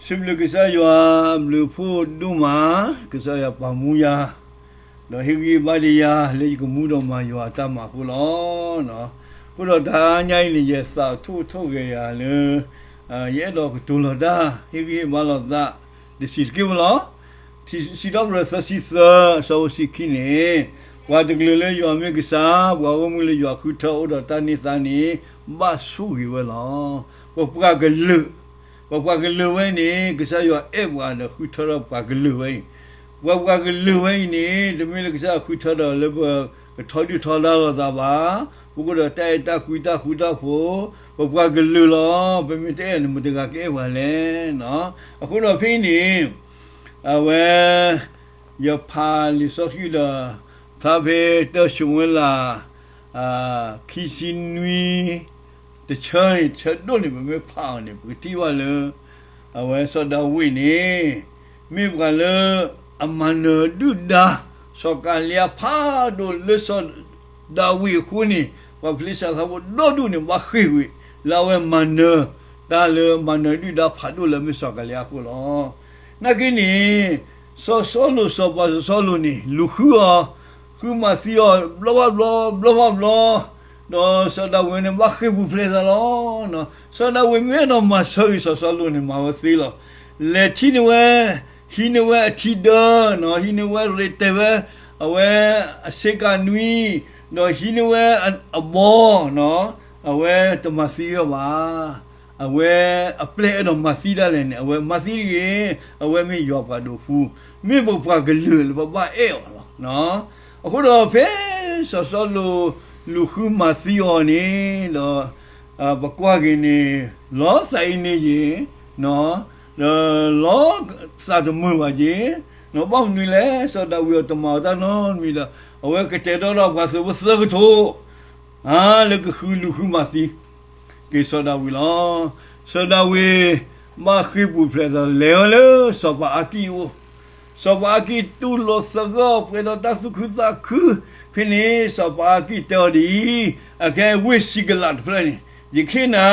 စံးဘျုးကစၢ်ယွၤအဘျုးအဖှိၣ်ဒိၣ်မး, ကစၢ်ယွၤပာ်မူယၤ, ဒီးဟ့ၣ်ဂံၢ်ဟ့ၣ်ဘါဒံးယၤ လၢယကမူဒီးမၤယွၤအတၢ်မၤအဃိလီၤ. အဃိဒီးတဟါညါအံၤန့ၣ် ယသးထိၣ်ထိၣ်ဂဲၤယၤလၢ ယအဲၣ်ဒိးကတိၤလီၤတၢ် ဟ့ၣ်ဂံၢ်ဟ့ၣ်ဘါလိာ်သး တဆံးတက့ၢ်ဝဲလီၤ. စံးထီၣ်ပတြၢၤသၢဆံသၢ အဆၢဖိတဆံခံန့ၣ်, ပှၤတကလုာ်လၢယွၤမ့ၢ်ကစၢ်, ပှၤဂီၢ်မုၢ်လၢယွၤဃုထၢအိၣ်ဒီးတၢ်န့ၢ်သါန့ၣ် ဘၣ်ဆိၣ်ဂ့ၤဝဲလီၤ. ပပှၤကလုာ်, ပပှၤကလုာ်ဝဲန့ၣ် ကစၢ်ယွၤအဲၣ်ပှၤဒီးဃုထၢဒီးပှၤကလုာ်ဝဲအံၤ, ပပှၤကလုာ်ဝဲအံၤန့ၣ် တမ့ၢ်လၢကစၢ်ယွၤဃုထၢဒီးလၢပကထီဒုၣ်ထီဒါလိာ်သးဘၣ်, ပကအိၣ်ဒီးတၢ်အဲၣ်တၢ်ကွံတၢ်ဃူတၢ်ဖိး, ပပှၤကလုာ်လီၤ. ပမ့ၢ်တအဲၣ်န့ၣ် မတၤဂၤကအဲၣ်ပှၤလဲၣ်. အဃိဒီးဖဲအံၤန့ၣ် အဝဲ ယဖးလံာ်စီဆှံဒီး ဖျါဖဲတၢၡမူၤအ့လး ခံဆံနွံ တဆၢန့ၣ် တဆၢဒိၣ်န့ၣ် ပမ့ၢ်ဖးအီၤန့ၣ် ပကထံၣ်ဘၣ်လၢ အဝဲစီၤဒၤဝံးန့ၣ် မ့ၢ်ပှၤလၢအမၤနၢၤဒုၣ်ဒါ စီၤကၤလံယါဖးဒိၣ်လၢစီၤဒၤဝံးအဃိန့ၣ် ပှၤဖလ့ၡသးဖိဒီဒူၣ်န့ၣ် ဘၣ်ဃ့ၢ်ဝံၤ လၢအဝဲမၤနၢၤ တၢ်လၢမၤနၢၤဒုၣ်ဒါဖးဒိၣ်လၢအမ့ၢ်စီၤကၤလံယါအဃိလီၤ. နာ်က့န့ၣ် စီၤစီလူး စီၤပၤစီၤစီလူးန့ၣ် လူၤဃုအီၤ, ဃုမၤသံအီၤ ဘျီဘၣ်ဘျီ ဘျီဘၣ်ဘျီ, ဒီးစီၤဒၤဝံးန့ၣ် ဘၣ်ဃ့ၢ်ပူၤဖျဲးသးလီၤ. စီၤဒၤဝံးမ့ၢ်အဲၣ်ဒိးမၤဆၢဂ့ၤစီၤစီလူးန့ၣ် မၤဝဲသ့လီၤ. လဲၤထံၣ်န့ၢ်ဝဲ, ဟံးန့ၢ်ဝဲအထံဒၢ, ဟံးန့ၢ်ဝဲရ့တဲာ်ဝဲ အဝဲအဆ့ကၤနွံ, ဒီးဟံးန့ၢ်ဝဲအဘီ, အဝဲတမၤသံအီၤဘၣ်. အဝဲအပျဲၢ်အဲၣ်ဒိးမၤသံဒၣ်လဲာ်န့ၣ် အဝဲမၤသံတဂ့ၤ, အဝဲမ့ၢ်ယွၤပှၤဒိးဖှူ, မ့ၢ်ပပှၤကလုာ်လၢပဘၣ်အဲၣ်အီၤလီၤ. အဃိဒီးဖဲစီၤစီလူး လူၤဃုမၤသံအီၤန့ၣ်ဒီး ပကွၢ်က့ၤန့ၣ် လီၤသးအံၤန့ၣ်ယ့ၣ်, ဒီးလီၤသးတမုာ်ဘၣ်ယ့ၣ်, ဘၣ်မနုၤလဲၣ် စီၤဒၤဝံးအတမၤအီၤတၢ်နီတမံၤဒီး အဝဲကတဲာ်ကတီၤဒီးပှၤသုးဖိသၢကထိ လၢကဃုလူၤဃုမၤသံက့ၤစီၤဒၤဝံးလီၤ. စီၤဒၤဝံး ဘၣ်ဃ့ၢ်ပူၤဖျဲးသး လဲၤဝဲလၢစီၤပၤအၤကံၣ်အအိၣ်, စီၤပၤအၤကံၣ်တူၢ်လိာ်သဂၢၢ် ပှဲၤဒီးတၢ်သူၣ်ခုသးခု, ဖဲန့ၣ်စီၤပၤအၤကံၣ်တဲအီၤဒ်အံၤ, အခဲအံၤဝ့ၢ်စံကလးတဖျၢၣ်န့ၣ် ယခ့ၣ်နၤ,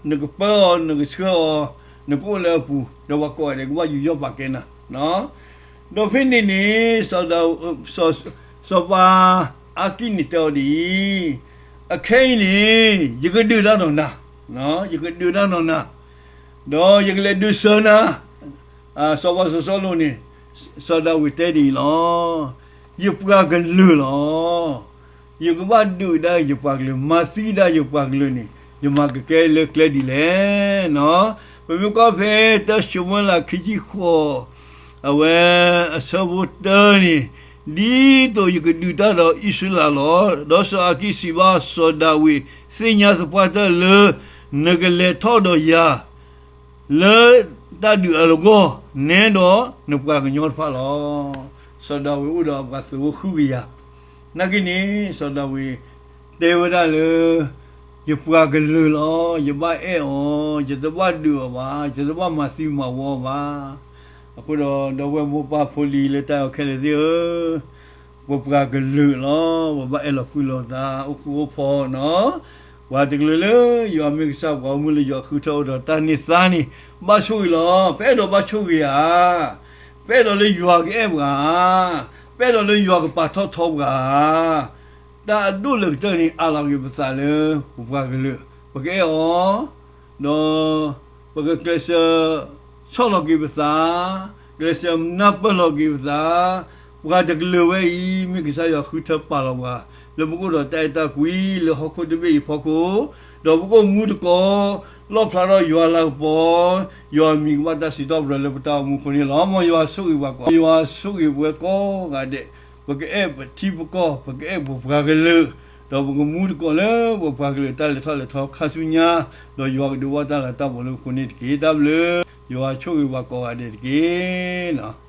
နကပၢအီၤ နကဆှၢအီၤ, နကအိၣ်လၢအပူၤ ဒီးပှၤကိးဂၤဒဲးကဘၣ်ယူးယီၣ်ပာ်ကဲနၤ ဒီးဖဲန့ၣ်န့ၣ် စီၤပၤအၤကံၣ်န့ၣ်တဲအီၤဒ်အံၤ, အခဲအံၤန့ၣ် ယကဒုးတၢ်ဒီးနၤ, ယကဒုးတၢ်ဒီးနၤ, ဒီးယကလဲၤဒုးစၢၤနၤ, စီၤပၤစီၤစီလူးန့ၣ်, စီၤဒၤဝံးတဲဒ်အံၤလီၤ. ယပှၤကလုာ်လီၤ. ယကဘၣ်ဒုးဒၣ်ယပှၤကလုာ် မၤသံဒၣ်ယပှၤကလုာ်န့ၣ် ယမၤကကဲလၢကျဲဒ်လဲၣ်. ပမ့ၢ်ကွၢ်ဖဲတၢၡမူၤအ့လးခံဆံဃိး အဝဲအဆၢဖိတၢန့ၣ်, ဒ်သိးယကဒုးတၢ်ဒီးအံၣ်စရ့လးလီၤ. ဒီးစီၤအၤကံၣ်စံးဘၣ်စီၤဒၤဝံး, သ့ၣ်ညါသပှၢ်တၢၢ်လၢ နကလဲၤထီၣ်ဒီးယၤ လၢတၢ်ဒုးအလီၢ်အဂီၢ်, နဲဒီးနပှၤကညီတဖၣ်လီၤ. စီၤဒၤဝံးအိၣ်ဒီးအပှၤသုးဖိဃုကယၤ, နာ်က့န့ၣ် စီၤဒၤဝံးတဲဝဲဒၣ်လၢ ယပှၤကလုာ်လီၤ, ယဘၣ်အဲၣ်အီၤ, ယတဘၣ်ဒုးအီၤဘၣ်, ယတဘၣ်မၤသံမၤဝီအီၤဘၣ်. အဃိဒီး ဒီပုၢ်ဝဲၢ်မိၢ်ပၢ်ဖိလံၤလၢတၢ်အဲၣ်ခဲလၢာ်သ့ၣ်ဧၢ, ပပှၤကလုာ်လီၤ, ပဘၣ်အဲၣ်လီၤကွံလီၤသး အိၣ်ဃူအိၣ်ဖိးနီၤ. ပှၤတကလုာ်လၢယွၤမ့ၢ်ကစၢ် ပှၤဂီၢ်မုၢ်လၢယွၤဃုထၢအိၣ်ဒီးတၢ်န့ၢ်သါန့ၣ် ဘၣ်ဆိၣ်ဂ့ၤလီၤ. ပအဲၣ်ဒိးဘၣ်ဆိၣ်ဂ့ၤဧါ, ပအဲၣ်ဒိးလၢယွၤကအဲၣ်ပှၤဧါ, ပအဲၣ်ဒိးလၢယွၤကပာ်ထီၣ်ထီပှၤဧါ. တၢ်အဒိၣ်လၢကတၢၢ်န့ၣ် အးလီၤက့ၤပသးလၢပပှၤကလုာ်, ပကအဲၣ်အီၤ ဒီး ပကကျဲးစၢးဆီၣ်လီၤက့ၤပသး, ကျဲးစၢးနၢ်ပၢၢ်လီၤက့ၤပသး, ပှၤတကလုာ်ဝဲအံၤ မ့ၢ်ကစၢ်ယွၤဃုထၢပာ်လီၤပှၤ လၢပကအိၣ်ဒီးတၢ်အဲၣ်တၢ်ကွံလၢဟီၣ်ခိၣ်တဘ့ၣ်အံၤအဖီခိၣ်, ဒီးပကအိၣ်မူတကိး လီၣ်ဖျါထီၣ်ယွၤလၤကပီၤ, ယွၤအမံၤကဘၣ်တၢ်စံးထီၣ်ပတြၢၤလၢပတၢ်အိၣ်မူအဃိန့ၣ်လီၤ. မ်ယွၤဆိၣ်ဂ့ၤပှၤကိး, ယွၤဆိၣ်ဂ့ၤပဝဲကိးဂၤဒဲး, ပကအဲၣ်ပထံပကီၢ်, ပကအဲၣ်ပပှၤကလုာ်, ဒီးပကမူတကိးလၢပပှၤကလုာ်တၢ်လဲၤထီၣ်လဲၤထီခါဆူညါ, ဒီးယွၤကဒုးဘၣ်တၢ်လၤတၢ်ပီၤလၢပဃိန့ၣ်တက့ၢ်. တၢ်ဘျုး, ယွၤဆိၣ်ဂ့ၤပှၤကိးဂၤဒဲးတက့ၢ်.